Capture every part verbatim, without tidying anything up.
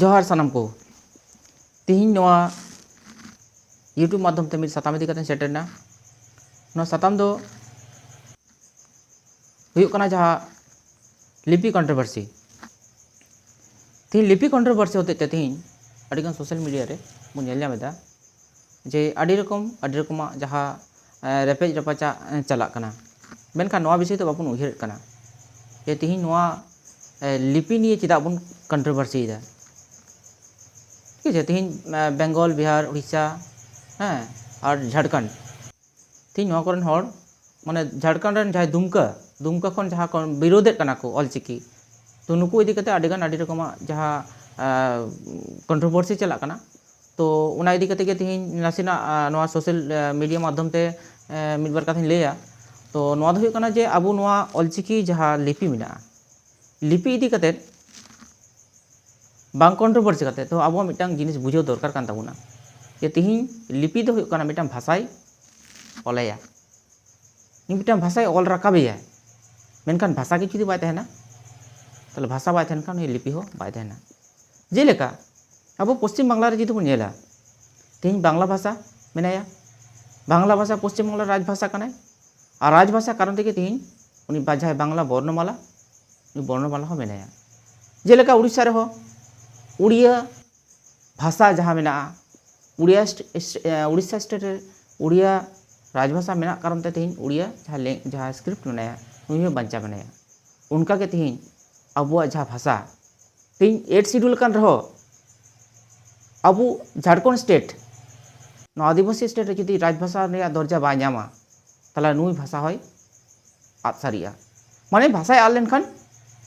ᱡᱚᱦᱟᱨ ᱥᱟᱱᱟᱢ ᱠᱚ᱾ ᱛᱤᱦᱤᱧ ᱱᱚᱣᱟ YouTube ᱢᱟᱫᱽᱫᱷᱚᱢ ᱛᱮ ᱢᱤᱫ ᱥᱟᱛᱟᱢ ᱤᱫᱤ ᱠᱟᱛᱮᱧ ᱥᱮᱴᱮᱨ ᱮᱱᱟ᱾ ᱱᱚᱣᱟ ᱥᱟᱛᱟᱢ ᱫᱚ ᱦᱩᱭᱩᱜ ᱠᱟᱱᱟ ᱡᱟᱦᱟᱸ ᱞᱤᱯᱤ ᱠᱚᱱᱴᱨᱳᱵᱷᱟᱨᱥᱤ᱾ ᱛᱤᱦᱤᱧ ᱞᱤᱯᱤ ᱠᱚᱱᱴᱨᱳᱵᱷᱟᱨᱥᱤ ᱦᱚᱛᱮᱡ ᱛᱮ ᱛᱤᱦᱤᱧ ᱟᱹᱰᱤᱜᱟᱱ ᱥᱳᱥᱟᱞ ᱢᱤᱰᱤᱭᱟ ᱨᱮ ᱵᱚᱱ ᱧᱮᱞ ᱧᱟᱢ ᱮᱫᱟ ᱡᱮ ᱟᱹᱰᱤ ᱨᱚᱠᱚᱢ ᱟᱹᱰᱤ ᱨᱚᱠᱚᱢᱟᱜ ᱡᱟᱦᱟᱸ ᱨᱮᱯᱮᱡ ᱨᱟᱯᱟᱪᱟᱜ ᱪᱟᱞᱟᱜ ᱠᱟᱱᱟ, ᱢᱮᱱᱠᱷᱟᱱ ᱱᱚᱣᱟ ᱵᱤᱥᱚᱭ ᱛᱮ ᱵᱟᱵᱚᱱ ᱩᱭᱦᱟᱹᱨᱮᱫ ᱠᱟᱱᱟ ᱡᱮ ᱛᱤᱦᱤᱧ ᱱᱚᱣᱟ ᱞᱤᱯᱤ ᱱᱤᱭᱮ ᱪᱮᱫᱟᱜ ᱵᱚᱱ ᱠᱚᱱᱴᱨᱳᱵᱷᱟᱨᱥᱤᱭᱮᱫᱟ᱾ ᱴᱷᱤᱠ ᱟᱪᱷᱮ, ᱛᱤᱦᱤᱧ ᱵᱮᱝᱜᱚᱞ, ᱵᱤᱦᱟᱨ, ᱩᱲᱤᱥᱥᱟ, ᱦᱮᱸ, ᱟᱨ ᱡᱷᱟᱲᱠᱷᱚᱸᱰ, ᱛᱤᱦᱤᱧ ᱱᱚᱣᱟ ᱠᱚᱨᱮᱱ ᱦᱚᱲ, ᱢᱟᱱᱮ ᱡᱷᱟᱲᱠᱷᱚᱸᱰ ᱨᱮᱱ ᱡᱟᱦᱟᱸᱭ ᱫᱩᱢᱠᱟ, ᱫᱩᱢᱠᱟ ᱠᱷᱚᱱ ᱡᱟᱦᱟᱸ ᱠᱚ ᱵᱤᱨᱳᱫᱮᱫ ᱠᱟᱱᱟ ᱠᱚ ᱚᱞᱪᱤᱠᱤ, ᱛᱚ ᱱᱩᱠᱩ ᱤᱫᱤ ᱠᱟᱛᱮ ᱟᱹᱰᱤᱜᱟᱱ ᱟᱹᱰᱤ ᱨᱚᱠᱚᱢᱟᱜ ᱡᱟᱦᱟᱸ ᱠᱚᱱᱴᱨᱳᱵᱷᱟᱨᱥᱤ ᱪᱟᱞᱟᱜ ᱠᱟᱱᱟ, ᱛᱚ ᱚᱱᱟ ᱤᱫᱤ ᱠᱟᱛᱮ ᱜᱮ ᱛᱤᱦᱤᱧ ᱱᱟᱥᱮᱱᱟᱜ ᱱᱚᱣᱟ ᱥᱳᱥᱟᱞ ᱢᱤᱰᱤᱭᱟ ᱢᱟᱫᱽᱫᱷᱚᱢ ᱛᱮ ᱢᱤᱫ ᱵᱟᱨ ᱠᱟᱛᱷᱟᱧ ᱞᱟᱹᱭᱟ᱾ ᱛᱚ ᱱᱚᱣᱟ ᱫᱚ ᱦᱩᱭᱩᱜ ᱠᱟᱱᱟ ᱡᱮ ᱟᱵᱚ ᱱᱚᱣᱟ ᱚᱞᱪᱤᱠᱤ ᱡᱟᱦᱟᱸ ᱞᱤᱯᱤ ᱢᱮᱱᱟᱜᱼᱟ, ᱞᱤᱯᱤ ᱤᱫᱤ ᱠᱟᱛᱮ ᱵᱟᱝ ᱠᱚᱱᱴᱨᱳᱵᱷᱟᱨᱥᱤ ᱠᱟᱛᱮ, ᱛᱚ ᱟᱵᱚᱣᱟᱜ ᱢᱤᱫᱴᱟᱝ ᱡᱤᱱᱤᱥ ᱵᱩᱡᱷᱟᱹᱣ ᱫᱚᱨᱠᱟᱨ ᱠᱟᱱ ᱛᱟᱵᱚᱱᱟ ᱡᱮ ᱛᱤᱦᱤᱧ ᱞᱤᱯᱤ ᱫᱚ ᱦᱩᱭᱩᱜ ᱠᱟᱱᱟ ᱢᱤᱫᱴᱟᱝ ᱵᱷᱟᱥᱟᱭ ᱚᱞᱮᱭᱟ, ᱢᱤᱫᱴᱟᱝ ᱵᱷᱟᱥᱟᱭ ᱚᱞ ᱨᱟᱠᱟᱵᱮᱭᱟ, ᱢᱮᱱᱠᱷᱟᱱ ᱵᱷᱟᱥᱟ ᱜᱮ ᱡᱩᱫᱤ ᱵᱟᱭ ᱛᱟᱦᱮᱱᱟ, ᱛᱟᱦᱚᱞᱮ ᱵᱷᱟᱥᱟ ᱵᱟᱭ ᱛᱟᱦᱮᱱ ᱠᱷᱟᱱ ᱩᱱᱤ ᱞᱤᱯᱤ ᱦᱚᱸ ᱵᱟᱭ ᱛᱟᱦᱮᱱᱟ᱾ ᱡᱮᱞᱮᱠᱟ ᱟᱵᱚ ᱯᱚᱥᱪᱤᱢ ᱵᱟᱝᱞᱟ ᱨᱮ ᱡᱩᱫᱤ ᱵᱚᱱ ᱧᱮᱞᱟ, ᱛᱮᱦᱮᱧ ᱵᱟᱝᱞᱟ ᱵᱷᱟᱥᱟ ᱢᱮᱱᱟᱭᱟ, ᱵᱟᱝᱞᱟ ᱵᱷᱟᱥᱟ ᱯᱚᱥᱪᱤᱢ ᱵᱟᱝᱞᱟ ᱨᱟᱡᱽ ᱵᱷᱟᱥᱟ ᱠᱟᱱᱟᱭ, ᱟᱨ ᱨᱟᱡᱽ ᱵᱷᱟᱥᱟ ᱠᱟᱨᱚᱱ ᱛᱮᱜᱮ ᱛᱮᱦᱮᱧ ᱩᱱᱤ ᱵᱟ-, ᱡᱟᱦᱟᱸᱭ ᱵᱟᱝᱞᱟ ᱵᱚᱨᱱᱚᱢᱟᱞᱟ, ᱩᱱᱤ ᱵᱚᱨᱱᱚᱢᱟᱞᱟ ᱦᱚᱸ ᱢᱮᱱᱟᱭᱟ᱾ ᱡᱮᱞᱮᱠᱟ ᱩᱲᱤᱥᱥᱟ ᱨᱮᱦᱚᱸ ᱩᱲᱤᱭᱟ ᱵᱷᱟᱥᱟ ᱡᱟᱦᱟᱸ ᱢᱮᱱᱟᱜᱼᱟ, ᱩᱲᱤᱭᱟ ᱥᱴ-, ᱥᱴ-, ᱮ, ᱩᱲᱤᱥᱥᱟ ᱥᱴᱮᱴ ᱨᱮ ᱩᱲᱤᱭᱟ ᱨᱟᱡᱽᱵᱷᱟᱥᱟ ᱢᱮᱱᱟᱜ ᱠᱟᱨᱚᱱ ᱛᱮ ᱛᱮᱦᱮᱧ ᱩᱲᱤᱭᱟ ᱡᱟᱦᱟᱸ ᱞᱮ-, ᱡᱟᱦᱟᱸ ᱥᱠᱨᱤᱯᱴ ᱢᱮᱱᱟᱭᱟ, ᱱᱩᱭ ᱦᱚᱸ ᱵᱟᱧᱪᱟᱣ ᱢᱮᱱᱟᱭᱟ᱾ ᱚᱱᱠᱟᱜᱮ ᱛᱮᱦᱮᱧ ᱟᱵᱚᱣᱟᱜ ᱡᱟᱦᱟᱸ ᱵᱷᱟᱥᱟ, ᱛᱮᱦᱮᱧ ᱮᱭᱤᱴ ᱥᱤᱰᱩᱞ ᱠᱟᱱ ᱨᱮᱦᱚᱸ, ᱟᱵᱚ ᱡᱷᱟᱲᱠᱷᱚᱸᱰ ᱥᱴᱮᱴ, ᱱᱚᱣᱟ ᱟᱹᱫᱤᱵᱟᱹᱥᱤ ᱥᱴᱮᱴ ᱨᱮ ᱡᱩᱫᱤ ᱨᱟᱡᱽᱵᱷᱟᱥᱟ ᱨᱮᱭᱟᱜ ᱫᱚᱨᱡᱟ ᱵᱟᱭ ᱧᱟᱢᱟ, ᱛᱟᱦᱚᱞᱮ ᱱᱩᱭ ᱵᱷᱟᱥᱟ ᱦᱚᱸᱭ ᱟᱫ ᱥᱟᱹᱨᱤᱜᱼᱟ᱾ ᱢᱟᱱᱮ ᱵᱷᱟᱥᱟᱭ ᱟᱫ ᱞᱮᱱᱠᱷᱟᱱ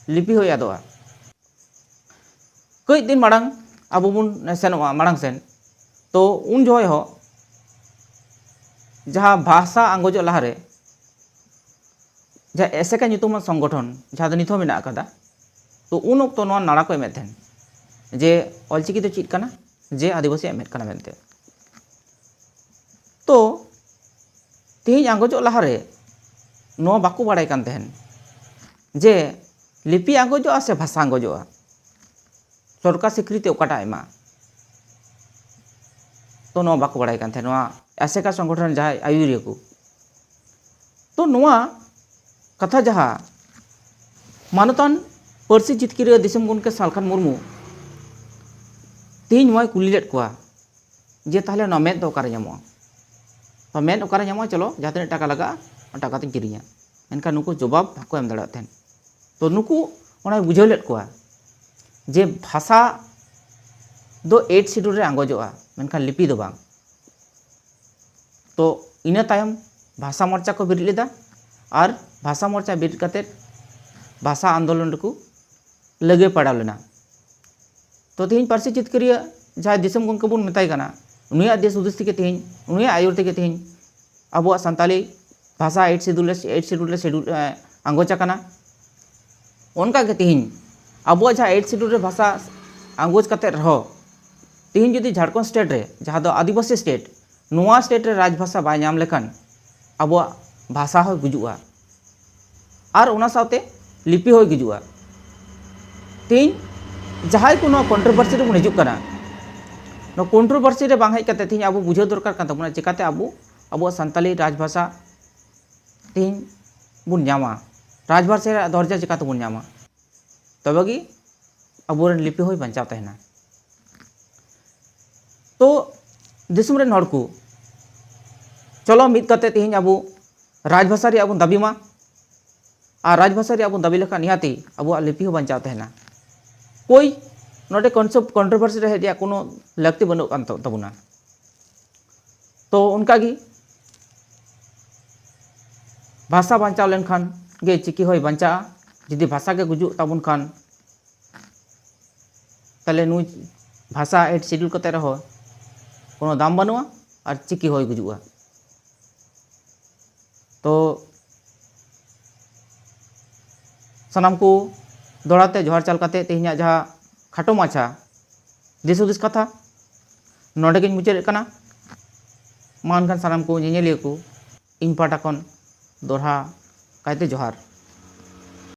ᱞᱤᱯᱤ ᱦᱚᱸᱭ ᱟᱫᱚᱜᱼᱟ᱾ ᱠᱟᱹᱡ ᱫᱤᱱ ᱢᱟᱲᱟᱝ ᱟᱵᱚ ᱵᱚᱱ ᱥᱮᱱᱚᱜᱼᱟ ᱢᱟᱲᱟᱝ ᱥᱮᱱ, ᱛᱚ ᱩᱱ ᱡᱚᱦᱚᱜ ᱦᱚᱸ ᱡᱟᱦᱟᱸ ᱵᱷᱟᱥᱟ ᱟᱸᱜᱚᱡᱚᱜ ᱞᱟᱦᱟᱨᱮ ᱡᱟᱦᱟᱸ ᱮᱥᱮᱠᱟ ᱧᱩᱛᱩᱢᱟᱱ ᱥᱚᱝᱜᱚᱴᱷᱚᱱ, ᱡᱟᱦᱟᱸ ᱫᱚ ᱱᱤᱛ ᱦᱚᱸ ᱢᱮᱱᱟᱜ ᱟᱠᱟᱫᱟ, ᱛᱚ ᱩᱱ ᱚᱠᱛᱚ ᱱᱚᱣᱟ ᱱᱟᱲᱟ ᱠᱚ ᱮᱢᱮᱫ ᱛᱟᱦᱮᱱ ᱡᱮ ᱚᱞᱪᱤᱠᱤ ᱫᱚ ᱪᱮᱫ ᱠᱟᱱᱟ, ᱡᱮ ᱟᱹᱫᱤᱵᱟᱹᱥᱤᱭᱟᱜ ᱢᱮᱫ ᱠᱟᱱᱟ ᱢᱮᱱᱛᱮ᱾ ᱛᱚ ᱛᱮᱦᱮᱧ ᱟᱸᱜᱚᱡᱚᱜ ᱞᱟᱦᱟᱨᱮ ᱱᱚᱣᱟ ᱵᱟᱠᱚ ᱵᱟᱲᱟᱭ ᱠᱟᱱ ᱛᱟᱦᱮᱱ ᱡᱮ ᱞᱤᱯᱤ ᱟᱸᱜᱚᱡᱚᱜᱼᱟ ᱥᱮ ᱵᱷᱟᱥᱟ ᱟᱸᱜᱚᱡᱚᱜᱼᱟ᱾ ᱥᱚᱨᱠᱟᱨ ᱥᱤᱠᱨᱤᱛᱤ ᱚᱠᱟᱴᱟᱜ ᱮ ᱮᱢᱟ? ᱛᱚ ᱱᱚᱣᱟ ᱵᱟᱠᱚ ᱵᱟᱲᱟᱭ ᱠᱟᱱ ᱛᱟᱦᱮᱸᱫ, ᱱᱚᱣᱟ ᱟᱥᱮᱠᱟ ᱥᱚᱝᱜᱚᱴᱷᱚᱱ ᱨᱮᱱ ᱡᱟᱦᱟᱸᱭ ᱟᱹᱭᱩᱨᱤᱭᱟᱹ ᱠᱚ᱾ ᱛᱚ ᱱᱚᱣᱟ ᱠᱟᱛᱷᱟ ᱡᱟᱦᱟᱸ ᱢᱟᱱᱚᱛᱟᱱ ᱯᱟᱹᱨᱥᱤ ᱡᱤᱛᱠᱟᱹᱨᱤᱭᱟᱹ ᱫᱤᱥᱚᱢ ᱜᱚᱢᱠᱮ ᱥᱟᱞᱠᱷᱟᱱ ᱢᱩᱨᱢᱩ ᱛᱮᱦᱮᱧ ᱱᱚᱣᱟᱭ ᱠᱩᱞᱤ ᱞᱮᱫ ᱠᱚᱣᱟ ᱡᱮ ᱛᱟᱦᱚᱞᱮ ᱱᱚᱣᱟ ᱢᱮᱫ ᱫᱚ ᱚᱠᱟᱨᱮ ᱧᱟᱢᱚᱜᱼᱟ? ᱛᱚ ᱢᱮᱫ ᱚᱠᱟᱨᱮ ᱧᱟᱢᱚᱜᱼᱟ? ᱪᱚᱞᱚ, ᱡᱟᱦᱟᱸ ᱛᱤᱱᱟᱹᱜ ᱴᱟᱠᱟ ᱞᱟᱜᱟᱜᱼᱟ, ᱚᱱᱟ ᱴᱟᱠᱟ ᱛᱤᱧ ᱠᱤᱨᱤᱧᱟ᱾ ᱢᱮᱱᱠᱷᱟᱱ ᱱᱩᱠᱩ ᱡᱚᱵᱟᱵ ᱵᱟᱠᱚ ᱮᱢ ᱫᱟᱲᱮᱭᱟᱜ ᱛᱟᱦᱮᱸᱫ᱾ ᱛᱚ ᱱᱩᱠᱩ ᱚᱱᱟᱭ ᱵᱩᱡᱷᱟᱹᱣ ᱞᱮᱫ ᱠᱚᱣᱟ ᱡᱮ ᱵᱷᱟᱥᱟ ᱫᱚ ᱮᱭᱤᱴ ᱥᱤᱰᱩᱞ ᱨᱮ ᱟᱸᱜᱚᱡᱚᱜᱼᱟ, ᱢᱮᱱᱠᱷᱟᱱ ᱞᱤᱯᱤ ᱫᱚ ᱵᱟᱝ᱾ ᱛᱚ ᱤᱱᱟᱹ ᱛᱟᱭᱚᱢ ᱵᱷᱟᱥᱟ ᱢᱚᱨᱪᱟ ᱠᱚ ᱵᱮᱨᱮᱫ ᱞᱮᱫᱟ ᱟᱨ ᱵᱷᱟᱥᱟ ᱢᱚᱨᱪᱟ ᱵᱮᱨᱮᱫ ᱠᱟᱛᱮᱫ ᱵᱷᱟᱥᱟ ᱟᱱᱫᱳᱞᱚᱱ ᱨᱮᱠᱚ ᱞᱟᱹᱜᱟᱹᱭ ᱯᱟᱲᱟᱣ ᱞᱮᱱᱟ᱾ ᱛᱚ ᱛᱮᱦᱮᱧ ᱯᱟᱹᱨᱥᱤ ᱡᱤᱛᱠᱟᱹᱨᱤᱭᱟᱹ ᱡᱟᱦᱟᱸᱭ ᱫᱤᱥᱚᱢ ᱜᱚᱢᱠᱮ ᱵᱚᱱ ᱢᱮᱛᱟᱭ ᱠᱟᱱᱟ, ᱩᱱᱤᱭᱟᱜ ᱫᱤᱥ ᱦᱩᱫᱤᱥ ᱛᱮᱜᱮ ᱛᱮᱦᱮᱧ, ᱩᱱᱤᱭᱟᱜ ᱟᱹᱭᱩᱨ ᱛᱮᱜᱮ ᱛᱮᱦᱮᱧ ᱟᱵᱚᱣᱟᱜ ᱥᱟᱱᱛᱟᱞᱤ ᱵᱷᱟᱥᱟ ᱮᱭᱤᱴ ᱥᱤᱰᱩᱞ ᱨᱮ, ᱮᱭᱤᱴ ᱥᱤᱰᱩᱞ ᱨᱮ ᱥᱤᱰᱩᱞ, ᱮ, ᱟᱸᱜᱚᱪ ᱟᱠᱟᱱᱟ᱾ ᱚᱱᱠᱟᱜᱮ ᱛᱮᱦᱮᱧ ᱟᱵᱚᱣᱟᱜ ᱡᱟᱦᱟᱸ ᱮᱭᱤᱴ ᱥᱤᱰᱩᱞ ᱨᱮ ᱵᱷᱟᱥᱟ ᱟᱸᱜᱚᱪ ᱠᱟᱛᱮᱫ ᱨᱮᱦᱚᱸ, ᱛᱮᱦᱮᱧ ᱡᱩᱫᱤ ᱡᱷᱟᱲᱠᱷᱚᱸᱰ ᱥᱴᱮᱴ ᱨᱮ, ᱡᱟᱦᱟᱸ ᱫᱚ ᱟᱹᱫᱤᱵᱟᱹᱥᱤ ᱥᱴᱮᱴ, ᱱᱚᱣᱟ ᱥᱴᱮᱴ ᱨᱮ ᱨᱟᱡᱽᱵᱷᱟᱥᱟ ᱵᱟᱭ ᱧᱟᱢ ᱞᱮᱠᱷᱟᱱ ᱟᱵᱚᱣᱟᱜ ᱵᱷᱟᱥᱟ ᱦᱚᱸ ᱜᱩᱡᱩᱜᱼᱟ᱾ ᱟᱨ ᱚᱱᱟ ᱥᱟᱶᱛᱮ ᱞᱤᱯᱤ ᱦᱚᱸᱭ ᱜᱩᱡᱩᱜᱼᱟ᱾ ᱛᱮᱦᱮᱧ ᱡᱟᱦᱟᱸᱭ ᱠᱚ ᱱᱚᱣᱟ ᱠᱚᱱᱴᱨᱳᱵᱷᱟᱨᱥᱤ ᱨᱮᱵᱚᱱ ᱦᱤᱡᱩᱜ ᱠᱟᱱᱟ, ᱱᱚᱣᱟ ᱠᱚᱱᱴᱨᱳᱵᱷᱟᱨᱥᱤ ᱨᱮ ᱵᱟᱝ ᱦᱮᱡ ᱠᱟᱛᱮ ᱛᱮᱦᱮᱧ ᱟᱵᱚ ᱵᱩᱡᱷᱟᱹᱣ ᱫᱚᱨᱠᱟᱨ ᱠᱟᱱ ᱛᱟᱵᱚᱱᱟ, ᱪᱮᱠᱟᱛᱮ ᱟᱵᱚ ᱟᱵᱚᱣᱟᱜ ᱥᱟᱱᱛᱟᱞᱤ ᱨᱟᱡᱽᱵᱷᱟᱥᱟ ᱛᱮᱦᱮᱧ ᱵᱚᱱ ᱧᱟᱢᱟ, ᱨᱟᱡᱽᱵᱷᱟᱥᱟ ᱨᱮᱭᱟᱜ ᱫᱚᱨᱡᱟ ᱪᱮᱠᱟ ᱛᱮᱵᱚᱱ ᱧᱟᱢᱟ, ᱛᱚᱵᱮ ᱜᱮ ᱟᱵᱚᱨᱮᱱ ᱞᱤᱯᱤ ᱦᱚᱸᱭ ᱵᱟᱧᱪᱟᱣ ᱛᱟᱦᱮᱱᱟ᱾ ᱛᱚ ᱫᱤᱥᱚᱢ ᱨᱮᱱ ᱦᱚᱲ ᱠᱚ, ᱪᱚᱞᱚ ᱢᱤᱫ ᱠᱟᱛᱮ ᱛᱮᱦᱮᱧ ᱟᱵᱚ ᱨᱟᱡᱽᱵᱷᱟᱥᱟ ᱨᱮᱭᱟᱜ ᱵᱚᱱ ᱫᱟᱹᱵᱤ ᱢᱟ᱾ ᱟᱨ ᱨᱟᱡᱽᱵᱷᱟᱥᱟ ᱨᱮᱭᱟᱜ ᱵᱚᱱ ᱫᱟᱹᱵᱤ ᱞᱮᱠᱷᱟᱱ ᱱᱤᱦᱟᱹᱛᱤ ᱟᱵᱚᱣᱟᱜ ᱞᱤᱯᱤ ᱦᱚᱸ ᱵᱟᱧᱪᱟᱣ ᱛᱟᱦᱮᱱᱟ᱾ ᱠᱳᱭ ᱱᱚᱰᱮ ᱠᱚᱱᱥᱮᱯᱴ ᱠᱚᱱᱴᱨᱳᱵᱷᱟᱨᱥᱤ ᱨᱮ ᱦᱮᱡ ᱨᱮᱭᱟᱜ ᱠᱳᱱᱳ ᱞᱟᱹᱠᱛᱤ ᱵᱟᱹᱱᱩᱜ ᱠᱟᱱ ᱛᱟ-, ᱛᱟᱵᱚᱱᱟ᱾ ᱛᱚ ᱚᱱᱠᱟᱜᱮ ᱵᱷᱟᱥᱟ ᱵᱟᱧᱪᱟᱣ ᱞᱮᱱᱠᱷᱟᱱ ᱜᱮ ᱪᱤᱠᱤ ᱦᱚᱸᱭ ᱵᱟᱧᱪᱟᱜᱼᱟ᱾ ᱡᱩᱫᱤ ᱵᱷᱟᱥᱟ ᱜᱮ ᱜᱩᱡᱩᱜ ᱛᱟᱵᱚᱱ ᱠᱷᱟᱱ, ᱛᱟᱦᱚᱞᱮ ᱱᱩᱭ ᱵᱷᱟᱥᱟ ᱮᱭᱤᱴ ᱥᱤᱰᱩᱞ ᱠᱟᱛᱮ ᱨᱮᱦᱚᱸ ᱠᱳᱱᱳ ᱫᱟᱢ ᱵᱟᱹᱱᱩᱜᱼᱟ ᱟᱨ ᱪᱤᱠᱤ ᱦᱚᱸᱭ ᱜᱩᱡᱩᱜᱼᱟ᱾ ᱛᱚ ᱥᱟᱱᱟᱢ ᱠᱚ ᱫᱚᱦᱲᱟ ᱛᱮ ᱡᱚᱦᱟᱨ ᱪᱟᱞ ᱠᱟᱛᱮ ᱛᱮᱦᱮᱧᱟᱜ ᱡᱟᱦᱟᱸ ᱠᱷᱟᱴᱚ ᱢᱟᱪᱷᱟ ᱫᱤᱥ ᱦᱩᱫᱤᱥ ᱠᱟᱛᱷᱟ ᱱᱚᱰᱮ ᱜᱤᱧ ᱢᱩᱪᱟᱹᱫᱮᱫ ᱠᱟᱱᱟ᱾ ᱢᱟ ᱮᱱᱠᱷᱟᱱ ᱥᱟᱱᱟᱢ ᱠᱚ ᱧᱮᱧᱮᱞᱤᱭᱟᱹ ᱠᱚ ᱤᱧ ᱯᱟᱦᱴᱟ ᱠᱷᱚᱱ ᱫᱚᱦᱲᱟ ᱠᱟᱭᱛᱮ ᱡᱚᱦᱟᱨ᱾